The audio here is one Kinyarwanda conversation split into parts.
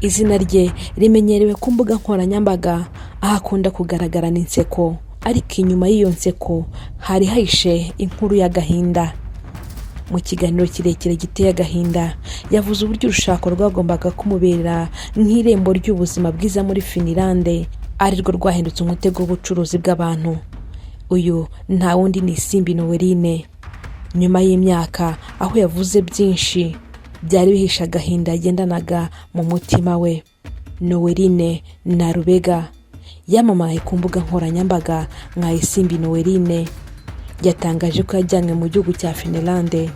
Izina rye rimenyerewe ku mbuga nkoranyambaga, aho akunda kugaragarana inseko, ariko inyuma y'iyo nseko hari hahishe inkuru y'agahinda. Mu kiganiro kirekire giteye agahinda, yavuze uburyo urushako rwagombaga kumubera nk'irembo ry'ubuzima bwiza muri Finilande arirwo rwahindutse umutego w'ubucuruzi bw'abantu. Uyu nta wundi ni Isimbi Noeline. Nyuma y'imyaka, aho yavuze byinshi byari bihishe agahinda yagendanaga mu mutima we, Noeline Narubega yamamaye ku mbuga nkoranyambaga nka Isimbi Noeline, yatangaje ko yajyanywe mu gihugu cya Finlande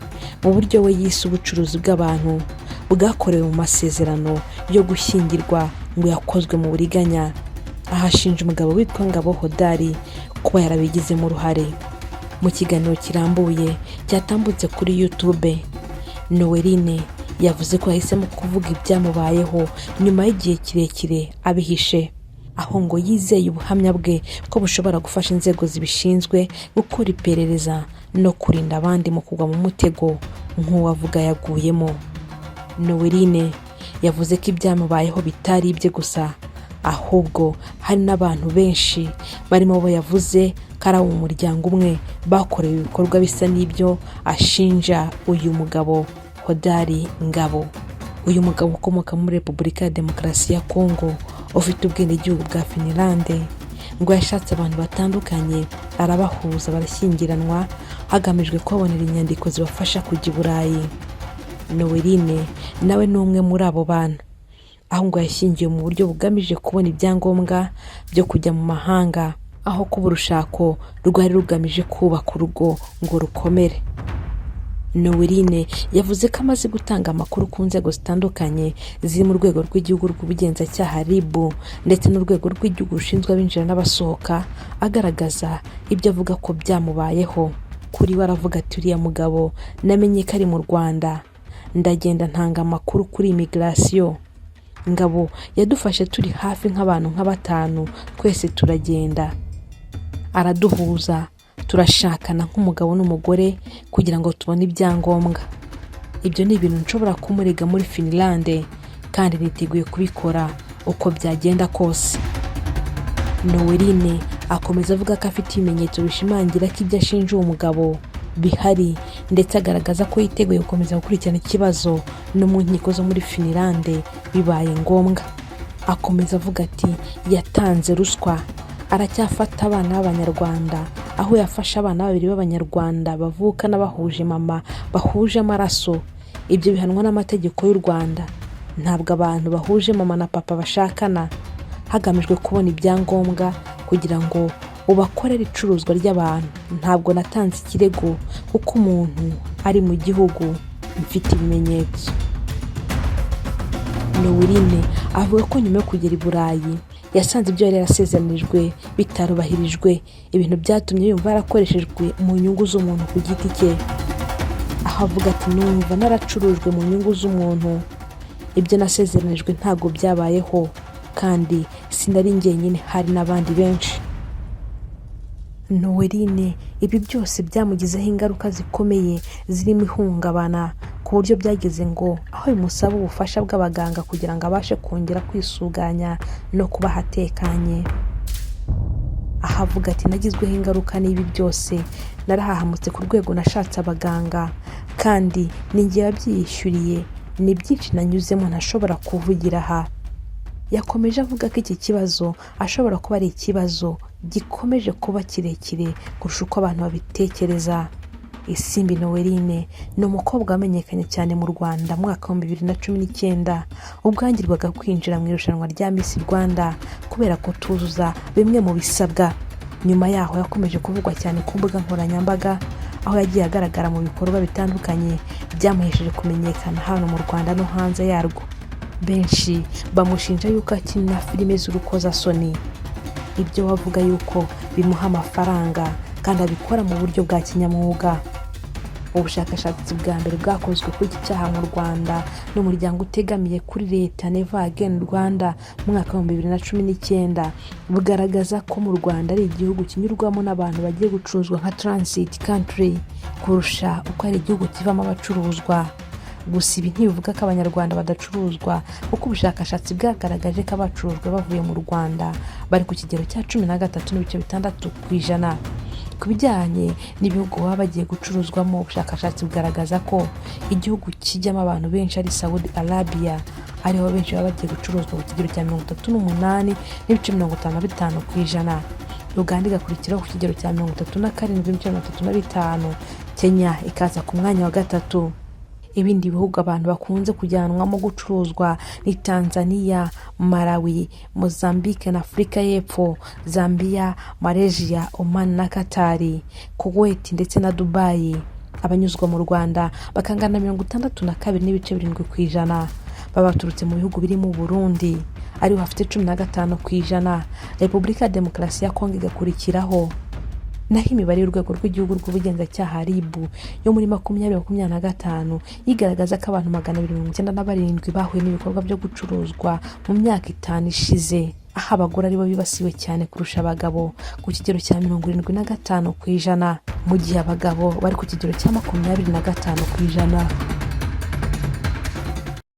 mu buryo we yise ubucuruzi bw'abantu bwakorewe mu masezerano yo gushyingirwa ngo yakozwe mu buriganya, aho ashinja umugabo witwa Ngabo Hodari kuba yarabigizemo uruhare. Mu kiganiro kirambuye cyatambutse kuri YouTube, Noeline yavuze ko yahisemo kuvuga ibyamubayeho nyuma y'igihe kirekire abihishe, aho ngo yizeye ubuhamya bwe ko bushobora gufasha inzego zibishinzwe gukora iperereza no kurinda abandi mu kugwa mu mutego nk'uwo avuga yaguyemo. Noeline yavuze ko ibyamubayeho bitari ibye gusa, ahubwo hari n'abantu benshi barimo abo yavuze ko ari abo mu muryango umwe bakorewe ibikorwa bisa n'ibyo ashinja uyu mugabo Hodari Ngabo. Uyu mugabo ukomoka muri Repubulika ya Demokarasi ya Kongo, ufite ubwenegihugu bwa Finlande, ngo yashatse abantu batandukanye arabahuza, barashyingiranwa hagamijwe kubabonera inyandiko zibafasha kujya i Burayi. Noeline nawe ni umwe muri abo bantu, aho ngo yashyingiwe mu buryo bugamije kubona ibyangombwa byo kujya mu mahanga, aho kuba urushako rwari rugamije kubaka urugo ngo rukomere. Noeline yavuze ko amaze gutanga amakuru ku nzego zitandukanye ziri mu Rwego rw'Igihugu rw'Ubugenzacyaha RIB ndetse n'Urwego rw'Igihugu rushinzwe Abinjira n'Abasohoka, agaragaza ibyo avuga ko byamubayeho. Kuri we aravuga ati: "Uriya mugabo namenye ko ari mu Rwanda, ndagenda ntanga amakuru kuri immigration. Ngabo yadufashe turi hafi nk'abantu nka batanu, twese turagenda, araduhuza, turashakana nk'umugabo n'umugore kugira ngo tubone ibyangombwa. Ibyo ni ibintu nshobora kumurega muri Finlande kandi niteguye kubikora uko byagenda kose." Noeline akomeza avuga ko afite ibimenyetso bishimangira ko ibyo ashinja uwo mugabo bihari, ndetse agaragaza ko yiteguye gukomeza gukurikirana ikibazo no mu nkiko zo muri Finlande bibaye ngombwa. Akomeza avuga ati: "Yatanze ruswa, aracyafata abana b'Abanyarwanda, aho yafashe abana babiri b'Abanyarwanda bavukana, bahuje mama, bahuje amaraso. Ibyo bihanwa n'amategeko y'u Rwanda. Ntabwo abantu bahuje mama na papa bashakana hagamijwe kubona ibyangombwa kugira ngo ubakorere icuruzwa ry'abantu. Ntabwo natanze ikirego kuko umuntu ari mu gihugu, mfite ibimenyetso." Noeline avuga ko nyuma yo kugera i Burayi yasanze ibyo yari yarasezeranijwe bitarubahirijwe, ibintu byatumye yumva yarakoreshejwe mu nyungu z'umuntu ku giti cye, aho avuga ati: "Numva naracurujwe mu nyungu z'umuntu. Ibyo nasezeranijwe ntabwo byabayeho, kandi sinari njyenyine, hari n'abandi benshi." Noeline ibi byose byamugizeho ingaruka zikomeye zirimo ihungabana, ku buryo byageze ngo aho bimusaba ubufasha bw'abaganga kugira ngo abashe kongera kwisuganya no kuba ahatekanye, aho avuga ati: "Nagizweho ingaruka n'ibi byose, narahahamutse ku rwego nashatse abaganga kandi ni njye wabyiyishyuriye. Ni byinshi nanyuzemo ntashobora kuvugira aha." Yakomeje avuga ko iki kibazo ashobora kuba ari ikibazo gikomeje kuba kirekire kurusha uko abantu babitekereza. Isimbi Noeline ni umukobwa wamenyekanye cyane mu Rwanda mu mwaka wa 2019, ubwo yangirwaga kwinjira mu irushanwa rya Miss Rwanda kubera kutuzuza bimwe mu bisabwa. Nyuma yaho yakomeje kuvugwa cyane ku mbuga nkoranyambaga, aho yagiye agaragara mu bikorwa bitandukanye byamuhesheje kumenyekana hano mu Rwanda no hanze yarwo. Benshi bamushinja yuko akina filime z'urukozasoni, ibyo bavuga yuko bimuha amafaranga kandi abikora mu buryo bwa kinyamwuga. Ubushakashatsi bwa mbere bwakozwe kuri iki cyaha mu Rwanda n'umuryango utegamiye kuri leta Never Again Rwanda mu mwaka wa 2019 bugaragaza ko mu Rwanda ari igihugu kinyurwamo n'abantu bagiye gucuruzwa nka transit country kurusha uko ari igihugu kivamo abacuruzwa. Gusa ibi ntibivuga ko Abanyarwanda badacuruzwa, kuko ubushakashatsi bwagaragaje ko abacurujwe bavuye mu Rwanda bari ku kigero cya 13.6%. Ku bijyanye n'ibihugu baba bagiye gucuruzwamo, ubushakashatsi bugaragaza ko igihugu kijyamo abantu benshi ari Saudi Arabia, ariho benshi baba bagiye gucuruzwa ku kigero cya 38.55%. Uganda igakurikiraho ku kigero cya 37.35. Kenya ikaza ku mwanya wa gatatu. Ibindi bihugu abantu bakunze kujyanwamo gucuruzwa ni Tanzania, Malawi, Mozambique na Afurika y'Epfo, Zambia, Malaysia, Oman na Qatar, Kuwait ndetse na Dubai. Abanyuzwa mu Rwanda bakangana na 62.7%, baba baturutse mu bihugu birimo Burundi, ariho hafite 15%, Repubulika ya Demokarasi ya Kongo igakurikiraho. Naho imibare y'Urwego rw'Igihugu rw'Ubugenzacyaha, RIB, yo muri 2025 yigaragaza ko abantu 297 bahuye n'ibikorwa byo gucuruzwa mu myaka 5 ishize, aho abagore aribo bibasiwe cyane kurusha abagabo ku kigero cya 75%, mu gihe abagabo bari ku kigero cya 25%.